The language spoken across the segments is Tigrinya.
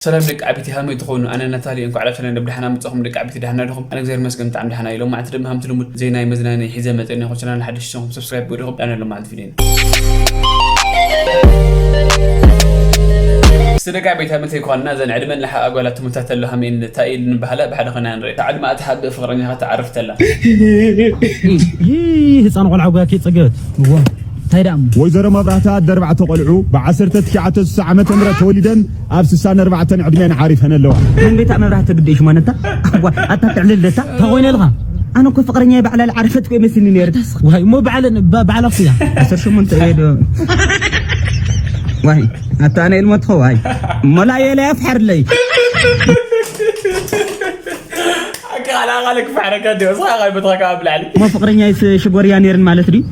ሰላም ደቂ ዓቢቲ ሃመይ ትኾኑ ኣነ ናታሊ እንኳዕ ላብሰላም ደብዳሕና ምጻኹም ደቂ ዓቢቲ ዳሕና ዲኹም ኣነ እግዚኣብሔር ይመስገን ብጣዕሚ ዳሕና ኢሎም ማለት ድማ ሃምቲ ልሙድ ዜናይ መዝናነይ ሒዘ መጸ እኔ ኹ ቻናል ሓድሽ ሶም ሰብስክራይብ ገዲኹም ዳነ ሎም ማለት ቪድዮ ስደቂ ዓቢቲ ሃመይ ተይኳንና ዘን ዕድመን ለሓ ኣጓላት ትሙታት ተሎ ሃመይን ታይል ንባህላ ብሓደ ኾና ንርኢ ታዕድ ማእት ሓብ ፍቕረኛኻ ትዓርፍ ተላ ህፃን ቆልዓ ጓኪ ፀገበት እንታይ ደኣ እሞ ወይዘሮ መብራህቲ ኣደ ኣርባዕተ ቆልዑ ብ ዓሰርተ ትሽዓተ ስሳ ዓመተ ምህረት ተወሊደን ኣብ ስሳን ኣርባዕተን ዕድሜን ዓሪፈን ኣለዋ። መን ቤታ መብራህቲ ግደይ ሽማነታ ኣታ ትዕልል ደታ እንታይ ኮይነ ኢልካ ኣነ እኮ ፍቅረኛ ባዕላ ዓርፈት እኮ ይመስልኒ ነይሩ ዋይ እሞ ባዕለ ባዕላ ፍያ ኣስር ሸሞንተ እየ ዶ ዋይ ኣታ ኣነ ኢልሞ ትኸው ኣይ ሞላ የለ ኣፍሐርለይ ኣቃላቃለ ክፋሕረካ ድዮ እስኻ ኻይ በትኻ ካብ ላዕሊ እሞ ፍቅረኛይስ ሽጎርያ ነይርን ማለት ድዩ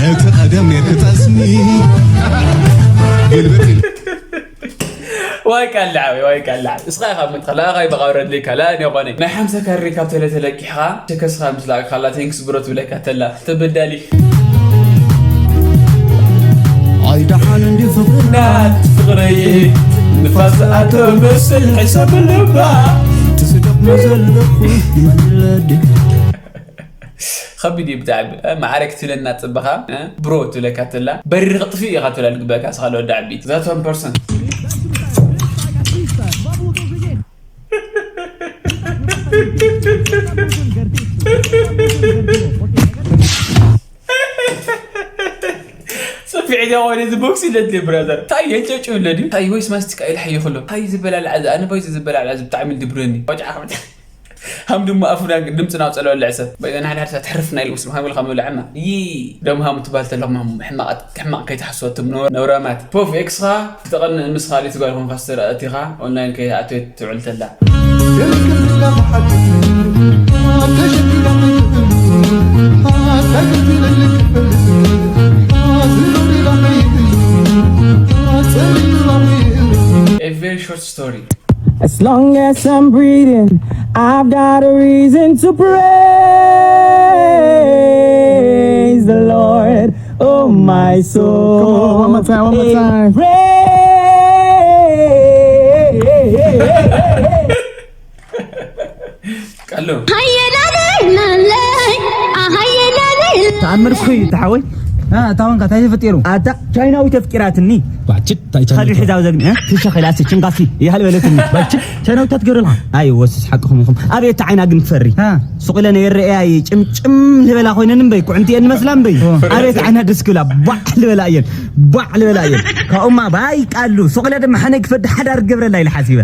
እቲ ቀደም ነይርክ ጠስሚ ግልብጥ ኢሉ ዋይ ካላዓዊ ዋይ ካላዓዊ እስኻ ኢኻ ምትኻ ላኣኻይ በቓውረድለይ ካላ እኔ ኾነ ናይ ሓምሳ ካሬ ካብ ተለ ተለቂሕኻ ሸከስኻ ምስ ላእካላ ቴንክስ ብሮ ትብለካ ተላ ተበዳሊ ኣይ ደሓን እንዲ ፍቕርና ናት ፍቕረይ ንፋስ ኣቶ መስል ሕሰብ ልባ ትስደቕ መዘለኹ መንለዲ ከቢድ እዩ ብጣዕሚ ማዕረ ክትብለና ፅበኻ ብሮ ትብለካ ትላ በሪር ክጥፊእ ኢኻ ትብላ ልግበካ ስኻ ለወዲ ዓቢ ዛቶም ፐርሰንት ጽፊዕ ዲያ ወደ እዚ ቦክስ ይለድሊ ብራዘር ታይ የጨጭ ይለድዩ ታይ ወይስ ማስቲካ ኢልሓዮ ከሎ ታይ ዝበላልዓ እዚ ኣነ ባይዚ ዝበላልዓ እዚ ብጣዕሚ ድብረኒ ወጫ ከም ድሞ ኣፉና ድምፅና ኣውፀለወ ልዕሰብ በይዛ ንሓድሓድ ሰዓት ሕርፍና ኢሉ ምስ ሃመል ከም ብልዐና ይ ደም ሃሙ ትባል ተለኹም ሕማቕ ሕማቕ ከይትሓስወ ትም ነውራማት ፖፍ ኤክስኻ ትቐንእ ምስ ካልእ ትጓል ኮንካ ስተረኣቲኻ ኦንላይን ከይኣትወት ትውዕል ተላ A very short story. As long as I'm breathing, I've got a reason to praise the Lord. Oh, my soul. Come on, one more time, one more time. Praise. ቀሎ ተኣምር እኮ እዩ ተሓወይ ታወንካ እንታይ ተፈጢሩ ኣታ ቻይናዊ ተፍቂራትኒ ባችት ታይ ቻይና ከዱ ሕዛብ ዘግኒ ትሸኸላ ችንጋሲ ይሃል በለትኒ ባችት ቻይናዊ ተትገሩልካ ኣይ ወስስ ሓቅኹም ኢኹም ኣቤት ዓይና ግን ትፈሪ ሱቕ ኢለ ነየረአያ ጭምጭም ልበላ ኮይነን እምበይ ኩዕንቲ እየን መስላ እምበይ ኣቤት ዓይና ደስ ክብላ ባዕ ልበላ እየን ባዕ ልበላ እየን ካብኡማ ባይ ቃሉ ሱቕ ኢለ ድማ ሓነይ ክፈዲ ሓዳር ክገብረላ ኢለ ሓሲበ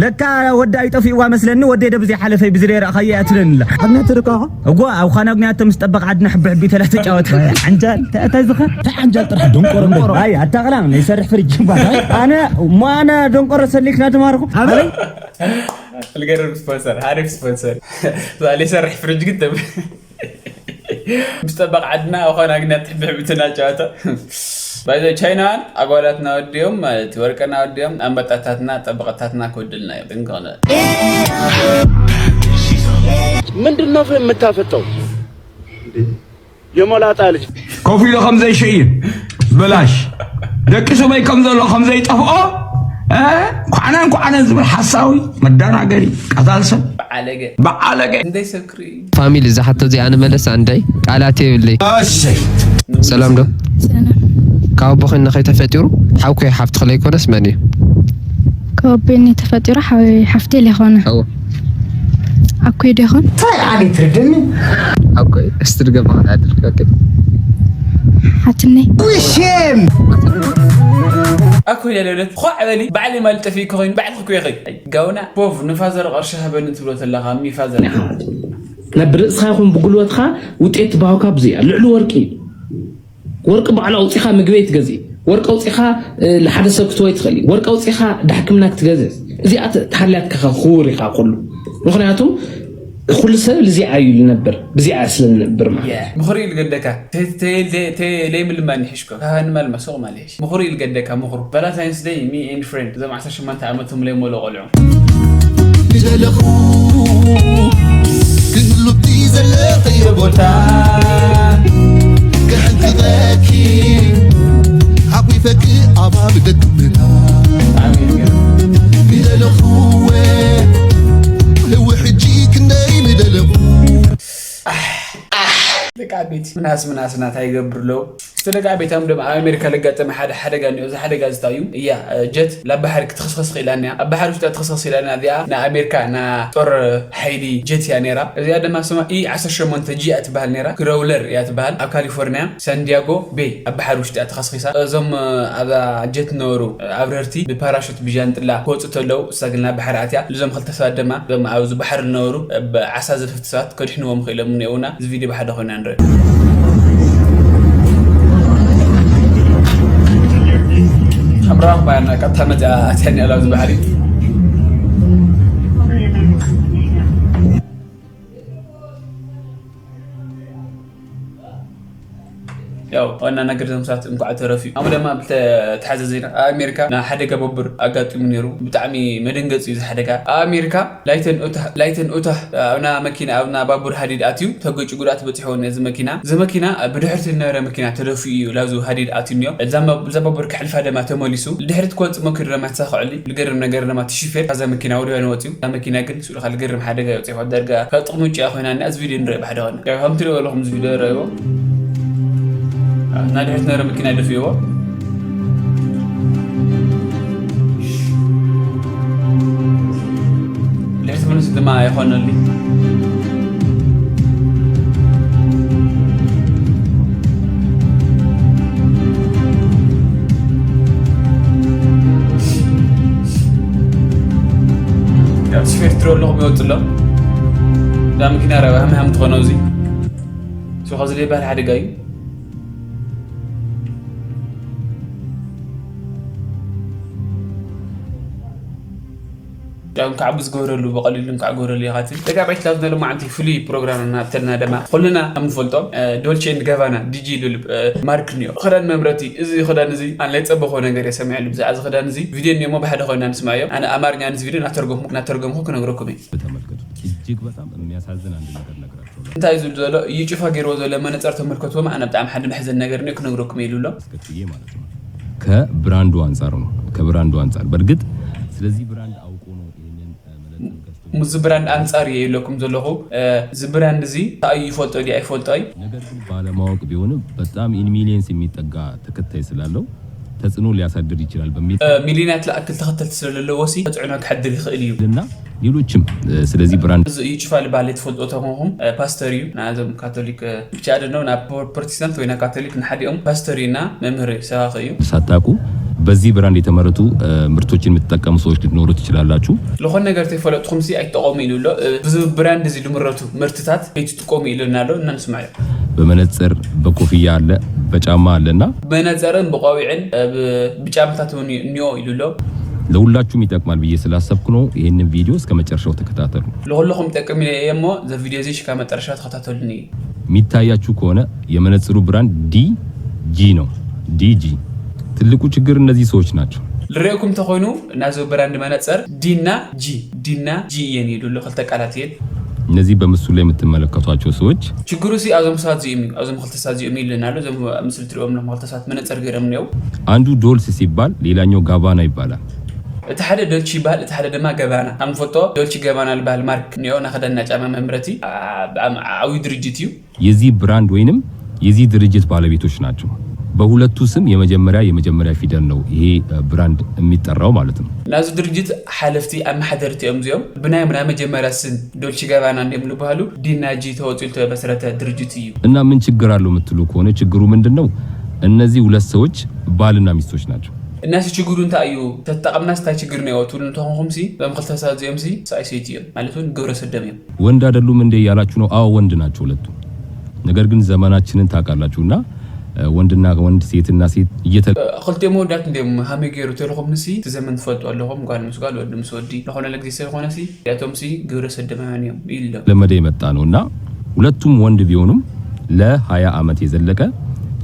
ለካ ወዳ ኣይጠፊእዋ መስለኒ ወደይ ደብዚ ሓለፈይ ብዝደይ ረእኻዮ እያ ትብለኒ ኣላ ኣብነት ርካኻ እጓ ኣብ ኻና ግንያቶ ምስ ጠበቕ ዓድና ሕቢ ሕቢ ተላ ተጫወት ዓንጃል እንታይ ዝኸ እንታይ ዓንጃል ጥራሕ ደንቆሮ እምበር ኣይ ኣታ ኸላ ይሰርሕ ፍሪጅ እምበር ኣነ ሞ ኣነ ደንቆሮ ሰሊክና ተማርኹ ኣበይ ልገርም ስፖንሰር ሓሪፍ ስፖንሰር ዛል ይሰርሕ ፍሪጅ ግን ተብ ምስ ጠበቕ ዓድና ኣብ ኻና ግንያት ሕቢ ሕቢ ተላ ጨዋታ ባይዘ ቻይናን ኣጓላትና ወዲኦም ማለት ወርቅና ወዲኦም ኣንበጣታትና ጠበቐታትና ክወድልና እዮም ጥንቅቕነ ምንድን ነው የምታፈጠው? የሞላጣ ልጅ ኮፍ ኢሉ ከም ዘይሽይን ብላሽ ደቂ ሰበይ ከም ዘሎ ከም ዘይጠፍኦ እ፣ ኳዕነን ኳዕነን ዝብል ሓሳዊ መደናገሪ ቀታል ሰብ በዓለገ በዓለገ እንደይ ሰብ ክርኢ ፋሚሊ እዛ ሕቶ እዚኣ ንመለስ ኣንዳይ ቃላት የብለይ እሰይ ሰላም ዶ ካብ ኣቦ ኮይንና ከይተፈጢሩ ሓውኮይ ሓፍትኺ ለይኮነስ መን እዩ ካብ ኣቦይ ተፈጢሩ ሓፍተይ ለይኮነ ኣዎ ኣኮይ ዶ ይኾን ኣኮይ እስቲ ድገማ ኣድርግ ኦኬ ሓትነይ ኣኮይ ለለለት ኳዕ በሊ ባዕለይ ማል ጠፊእኪ ኮይኑ ባዕልኺ ኩየኺ ጋውና ፖቭ ንፋዘር ቅርሺ ሃበኒ ትብሎ ተለኻ እሚ ፋዘር ናብ ርእስኻ ይኹን ብጉልበትኻ ውጤት ትባህካ ብዙ እያ ልዕሊ ወርቂ እዩ ወርቂ ባዕሉ ኣውፂኻ ምግበይ ትገዝእ ወርቂ ኣውፂኻ ንሓደ ሰብ ክትወይ ትኽእል እዩ ወርቂ ኣውፂኻ ንሕክምና ክትገዝእ እዚኣ ተሃልያትካ ክውር ኢኻ ኩሉ ምክንያቱ ኩሉ ሰብ ልዚኣ እዩ ልነብር ብዚኣ ስለ ልነብር ማለት ምኽሪ ልገደካ ለይምልማን ይሕሽኮ ካህንማል መሰቕ ማለሽ ምኽሪ ልገደካ ምኽሩ ቫላንታይንስ ደይ ሚ ኤንድ ፍሬንድ እዞም ዓሰርተ ሸሞንተ ዓመቶም ለይሞሎ ቆልዑ ዝደለኹ ክህሉብቲ ዘለኽዮ ቦታ ክሕንክቐኪ ሓጒፈኪ ኣባብ ደክምና ኣቤት ምናስ ምናስ ናታ ይገብር ኣለዉ። ዝተደጋ ቤታም ደም ኣብ ኣሜሪካ ለጋጠመ ሓደ ሓደጋ እኒኦ። እዚ ሓደጋ ዝታዩ እያ ጀት ላብ ባሕሪ ክትኸስኸስ ኽኢላንያ ኣብ ባሕሪ ውሽጣ ትኸስኸስ ኢላና እዚኣ ንኣሜሪካ ና ጦር ሓይሊ ጀት እያ ነይራ። እዚኣ ድማ ስማ ኢ ዓሰርተ ሸሞንተ ጂ እያ ትበሃል ነይራ። ግረውለር እያ ትበሃል። ኣብ ካሊፎርኒያ ሳንዲያጎ ቤይ ኣብ ባሕሪ ውሽጢ እያ ተኸስኺሳ። እዞም ኣብዛ ጀት ዝነበሩ ኣብረርቲ ብፓራሹት ብጃንጥላ ክወፁ ተለዉ እሳ ግን ናብ ባሕሪ ኣትያ። ልዞም ክልተ ሰባት ድማ እዞም ኣብዚ ባሕሪ ዝነበሩ ዓሳ ዘፈፍቲ ሰባት ከድሕንዎም ክኢሎም እኒኦውና። እዚ ቪድዮ ብሓደ ኮይና ንርኢ። ሓምራዋ ባያና ቀጥታ መፅያ ኣትያኒ ኣላ ኣብዚ ባሕሪ። ያው ዋና ነገር ዘምሳት እንኳዕ ተረፊ ኣሙ ደማ ብተሓዘ ዜና ኣብ ኣሜሪካ ና ሓደጋ በቡር ኣጋጢሙ ነይሩ። ብጣዕሚ መደንገፂ እዩ እዚ ሓደጋ ኣብ ኣሜሪካ። ላይተን ኡታ ኣብና መኪና ኣብና ባቡር ሃዲድ ኣትዩ ተገጩ ጉድኣት በፂሕዎ ነዚ መኪና። እዚ መኪና ብድሕርቲ ዝነበረ መኪና ተደፊኡ እዩ ላዙ ሃዲድ ኣትዩ እኒኦ። እዛ ባቡር ክሕልፋ ደማ ተመሊሱ ልድሕሪት ክወፅእ መኪኑ ደማ ተሳኽዐሉ። ልገርም ነገር ደማ ትሽፌር ካዛ መኪና ወዲዋ ንወፅዩ። እዛ መኪና ግን ስኡልካ ልገርም ሓደጋ ይወፅእ ይኾን ዳርጋ ካብ ጥቕሚ ውጭ እያ ኮይና እኒኣ። እዚ ቪድዮ ንርኢ ባሕደ ኾነ ከምቲ ሪኦ ኣለኹም እዚ ቪድዮ ረእዎ። እና ድሕሪት ነረ መኪና ይደፍእዎ። ልሕቲ ምንስ ድማ ኣይኾነሉ። ስፌር ትሮ ኣለኹም ይወፅሎ። እዛ መኪና ረባ ሃምሃም ትኾነ እዚ ሶኻ ዝለይ ባህል ሓደጋ እዩ። ያው እንካዕ ብዝገበረሉ ብቐሊሉ እንካዕ ገበረሉ ኢኻትል። ደቂ ኣባይት ላብ ነሎማዓንቲ ፍሉይ ፕሮግራም እናብተልና ደማ ኩልና ከም ንፈልጦ ዶልቼ ኤንድ ጋባና ዲጂ ሉል ማርክ ኒዮ ክዳን መምረቲ። እዚ ክዳን እዚ ኣነ ላይ ጸበኾ ነገር የሰምዐሉ ብዛዕባ እዚ ክዳን እዚ ቪድዮ እኒኦሞ ብሓደ ኮይና ንስማዮ። ኣነ ኣማርኛ ንዚ ቪድዮ እናተርጎምኩ እናተርጎምኩ ክነግረኩም እዩ። ተመልከቱ። እጅግ በጣም የሚያሳዝን አንድ ነገር ነግራቸዋለሁ። እንታይ ዝብል ዘሎ እዩ ጭፋ ገይርዎ ዘሎ መነጸር ተመልከትዎም። ኣነ ብጣዕሚ ሓደ መሕዘን ነገር እኒኦ ክነግረኩም እዩ ይብሎ። አስከትዬ ማለት ነው። ከብራንዱ አንጻር ነው። ከብራንዱ አንጻር በእርግጥ ስለዚህ ብራንድ አውቆ ነው ይህንን መለጠፍ ከፍቶ። ሙዚ ብራንድ ኣንጻር እየ ይብለኩም ዘለኹ። እዚ ብራንድ እዚ እንታይ ይፈልጦ ድዩ ኣይፈልጦ እዩ። ነገር ግን ባለማወቅ ቢሆንም በጣም ኢን ሚሊየንስ የሚጠጋ ተከታይ ስላለው ተጽዕኖ ሊያሳድር ይችላል በሚል ሚሊዮናት ለኣክል ተኸተልቲ ስለለለዎ ሲ ተጽዕኖ ክሕድር ይኽእል እዩ። እና ሌሎችም ስለዚህ ብራንድ እዚ እዩ ጭፋ ልባል ትፈልጦ ተኾንኩም ፓስተር እዩ ናዞም ካቶሊክ ብቻ ደነው ናብ ፕሮቴስታንት ወይ ናብ ካቶሊክ ንሓዲኦም ፓስተር እዩ እና መምህር ሰባኺ እዩ። ሳታውቁ በዚህ ብራንድ የተመረቱ ምርቶችን የምትጠቀሙ ሰዎች ልትኖሩ ትችላላችሁ። ዝኾነ ነገር ተይፈለጥኩም ሲ ኣይትጠቐሙ ኢሉ ኣሎ። ብዚ ብራንድ እዚ ልምረቱ ምርትታት ኣይትጥቀሙ ኢሉና ኣሎ እና ንስማዮ። በመነጽር በኮፍያ አለ በጫማ አለና መነጸርን ብቆቢዕን ብጫምታት እውን እኒኦ ኢሉ ኣሎ። ለሁላችሁም ይጠቅማል ብዬ ስላሰብኩ ነው። ይህንን ቪዲዮ እስከ መጨረሻው ተከታተሉ። ለሁሉኹም ይጠቅም እየ እሞ ዘ ቪዲዮ እዚ ሽካ መጠረሻ ተኸታተሉኒ። የሚታያችሁ ከሆነ የመነጽሩ ብራንድ ዲ ጂ ነው። ዲ ጂ ትልቁ ችግር እነዚህ ሰዎች ናቸው። ልርእኩም ተኾይኑ ናዞ ብራንድ መነጸር ዲና ጂ ዲና ጂ እየን ይሉ ክልተ ቃላት እየን። እነዚህ በምስሉ ላይ የምትመለከቷቸው ሰዎች ችግሩ ሲ ኣብዞም ሰባት እዚኦም እዩ ኣብዞም ክልተ ሰባት እዚኦም እዩ ይልና ኣሎ። እዞም ኣብ ምስሊ ትሪኦም ኣለኹም ክልተ ሰባት መነፀር ገይሮም እኒአው። አንዱ ዶልስ ሲባል ሌላኛው ጋባና ይባላል። እቲ ሓደ ዶልች ይባሃል፣ እቲ ሓደ ድማ ገባና። ኣብ ንፈልጦ ዶልች ገባና ዝበሃል ማርክ እኒኦ ናይ ክዳንና ጫማ መምረቲ ዓብዩ ድርጅት እዩ። የዚህ ብራንድ ወይንም የዚህ ድርጅት ባለቤቶች ናቸው። በሁለቱ ስም የመጀመሪያ የመጀመሪያ ፊደል ነው ይሄ ብራንድ የሚጠራው ማለት ነው። ናዚ ድርጅት ሓለፍቲ ኣመሓደርቲ እዮም እዚኦም። ብናይ ናይ መጀመርያ ስም ዶልቺ ጋባና እንዲም ዝበሃሉ ዲና ጂ ተወፂኡ ዝተመስረተ ድርጅት እዩ። እና ምን ችግር አለው የምትሉ ከሆነ ችግሩ ምንድን ነው? እነዚህ ሁለት ሰዎች ባልና ሚስቶች ናቸው። እናሲ ችግሩ እንታይ እዩ? ተጠቐምናስ እንታይ ችግር ነው ትብሉ እንተኾንኩም ሲ እዞም ክልተ ሰባት እዚኦም ሲ ሰብኣይ ሰይቲ እዮም ማለት እውን ግብረ ሰዶም እዮም። ወንድ አይደሉም እንዴ እያላችሁ ነው? አዎ ወንድ ናቸው ሁለቱ። ነገር ግን ዘመናችንን ታውቃላችሁና ወንድና ወንድ ሴትና ሴት እየተ ክልቲኦም መወዳት እንዲም ሃመይ ገይሩ ተልኹም ንሲ እቲ ዘመን ትፈልጡ ኣለኹም ጓል ምስ ጓል ወዲ ምስ ወዲ ዝኾነ ለግዜ ስለኾነ ሲ ያቶም ሲ ግብረ ሰዶማውያን እዮም ኢሉ ለመደ የመጣ ነው እና ሁለቱም ወንድ ቢሆኑም ለሃያ ዓመት የዘለቀ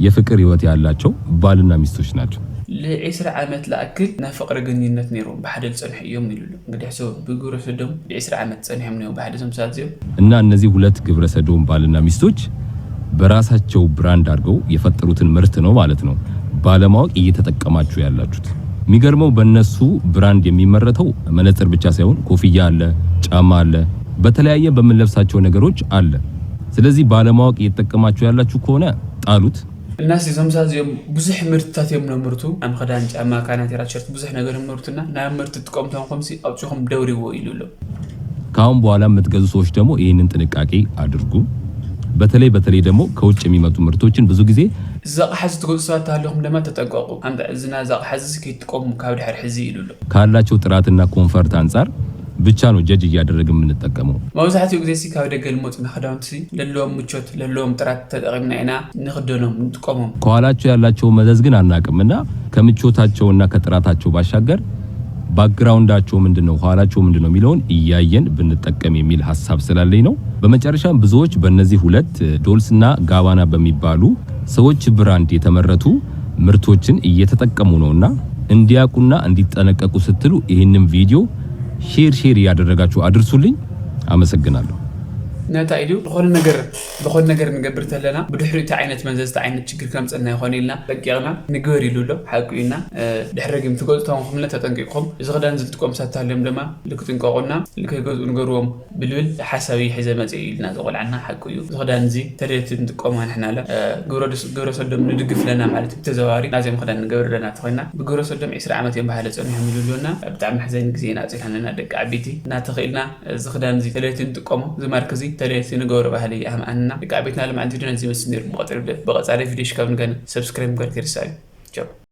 የፍቅር ህይወት ያላቸው ባልና ሚስቶች ናቸው። ለ20 ዓመት ለኣክል ናይ ፍቅሪ ግንኙነት ነይሮም ብሓደ ዝፀንሑ እዮም ኢሉ ኣሎ። እንግዲህ ሰው ብግብረ ሰዶም ለ20 ዓመት ጸኒሖም ነው ብሓደ እዞም ሰባት እዚኦም። እና እነዚህ ሁለት ግብረ ሰዶም ባልና ሚስቶች በራሳቸው ብራንድ አድርገው የፈጠሩትን ምርት ነው ማለት ነው ባለማወቅ እየተጠቀማችሁ ያላችሁት። የሚገርመው በእነሱ ብራንድ የሚመረተው መነጽር ብቻ ሳይሆን ኮፍያ አለ፣ ጫማ አለ፣ በተለያየ በምንለብሳቸው ነገሮች አለ። ስለዚህ ባለማወቅ እየተጠቀማችሁ ያላችሁ ከሆነ ጣሉት። እናስ እዞም ሳ እዚኦም ብዙሕ ምህርትታት እዮም ነምርቱ። ኣም ክዳን፣ ጫማ፣ ካናቴራ፣ ቲሸርት ብዙሕ ነገር ነምርቱና ናብ ምህርቲ ትጥቀምቶም ከምሲ ኣውፂኹም ደውሪዎ ኢሉ ኣሎ። ከአሁን በኋላ የምትገዙ ሰዎች ደግሞ ይህንን ጥንቃቄ አድርጉ። በተለይ በተለይ ደግሞ ከውጭ የሚመጡ ምርቶችን ብዙ ጊዜ እዚ ኣቕሓ እዚ ትገዙ ሰባት ተሃለኹም ድማ ተጠንቀቁ። ኣምጣ እዝና እዚ ኣቕሓ እዚ ከይትጥቀሙ ካብ ድሕር ሕዚ ኢሉ ኣሎ። ካላቸው ጥራትና ኮንፈርት አንጻር ብቻ ነው ጀጅ እያደረግን የምንጠቀመው። መብዛሕትኡ ግዜ ሲ ካብ ደገ ልመፁና ክዳውንቲ ሲ ለለዎም ምቾት ለለዎም ጥራት ተጠቂምና ኢና ንክደኖም ንጥቀሞም። ከኋላቸው ያላቸው መዘዝ ግን አናቅም እና ከምቾታቸውና ከጥራታቸው ባሻገር ባክግራውንዳቸው ምንድን ነው፣ ኋላቸው ምንድን ነው የሚለውን እያየን ብንጠቀም የሚል ሀሳብ ስላለኝ ነው። በመጨረሻም ብዙዎች በእነዚህ ሁለት ዶልስ እና ጋባና በሚባሉ ሰዎች ብራንድ የተመረቱ ምርቶችን እየተጠቀሙ ነውና እንዲያውቁና እንዲጠነቀቁ ስትሉ ይህንን ቪዲዮ ሼር ሼር እያደረጋችሁ አድርሱልኝ። አመሰግናለሁ። ነታ ኢሉ ዝኾነ ነገር ዝኾነ ነገር ንገብር ተለና ብድሕሪኡ እቲ ዓይነት መዘዝ እቲ ዓይነት ችግር ከምፀና ይኾን ኢልና ጠቂቕና ንግበር ኢሉ ኣሎ። ሓቂ ኢና። ድሕሪ ግን ትገዝቶም ክምለ ተጠንቂቕኹም እዚ ክዳን ዝልጥቀም ሳታልዮም ድማ ልክጥንቀቑና ልከይገዝኡ ንገርዎም ብልብል ሓሳብ ሒዘ መፅእ ኢልና ዘቆልዓና ሓቂ እዩ። እዚ ክዳን እዚ ተደለቲ ንጥቀሞ ንሕና ለ ግብረ ሰዶም ንድግፍ ለና ማለት እዩ። ተዘዋዋሪ ናዚም ክዳን ንገብር ለና ተኮይና ብግብረ ሰዶም ዕስራ ዓመት እዮም ባህለ ፀኒሖም ይሉ ኣለና። ብጣዕሚ መሕዘኒ ግዜ ኢና ኣፅኢና ኣለና ደቂ ዓበይቲ። እናተኽኢልና እዚ ክዳን እዚ ተለይቲ ንጥቀሞ፣ እዚ ማርክ እዚ ተለይቲ ንገብሮ ባህሊ ኣምኣንና። ደቂ ዓበይትና ልማዓንቲ ቪድዮ ነዚ ይመስል ነይሩ። ብቐፃሊ ቪድዮ ሽካብ ንገን ሰብስክራይብ ምግባር ከይርሳእ እዩ። ቻው።